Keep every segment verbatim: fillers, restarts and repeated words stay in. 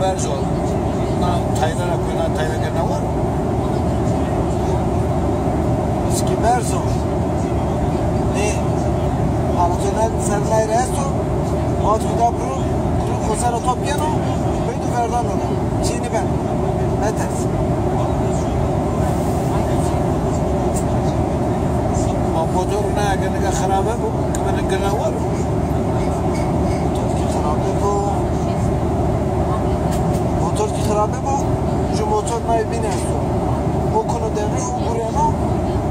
Berzo. Na taylara koy, na taylara na var. Eski Berzo. Ne? Halatı ne sermaye resto. At kuda bro. Kuru kosara top yeno. Beydu verdan ona. Çiğni ben. Meters. Ma motor ne gınıga xarabe bu. Kımını gına var. Motor ki xarabe bu. Motor ki xarabe bu. Ju motor nay bine esto. O konu devre, o gureno.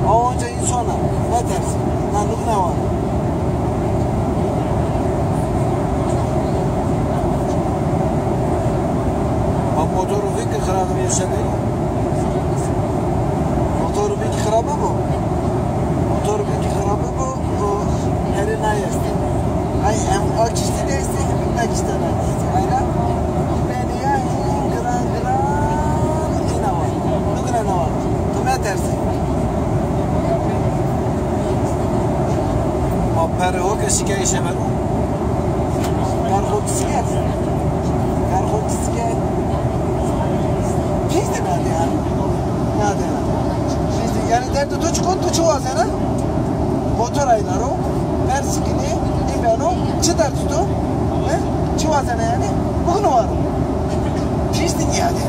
A onca insana. Meters. Na nuk ne var. Ma motoru fikir xarabe bu. Motoru fikir xarabe bu. Motoru fikir xarabe bu. O herê nay estê. Ay hem akişte de estê, hem nakişte de estê. Ayna beni ya in gran gran ina var. Nugna na var. Tu me tersi. Ma pere o ke şikayet şemeru. Kargo bisiklet. Kargo bisiklet. Pis de nerede yani? Nerede? Pis de yani derdi tu çıkın, tu çıkın. Motor aylar o. Mersikini, İbeno, çi dert tutu? He? Çi wazene yani? Bugün var. Pis de yani.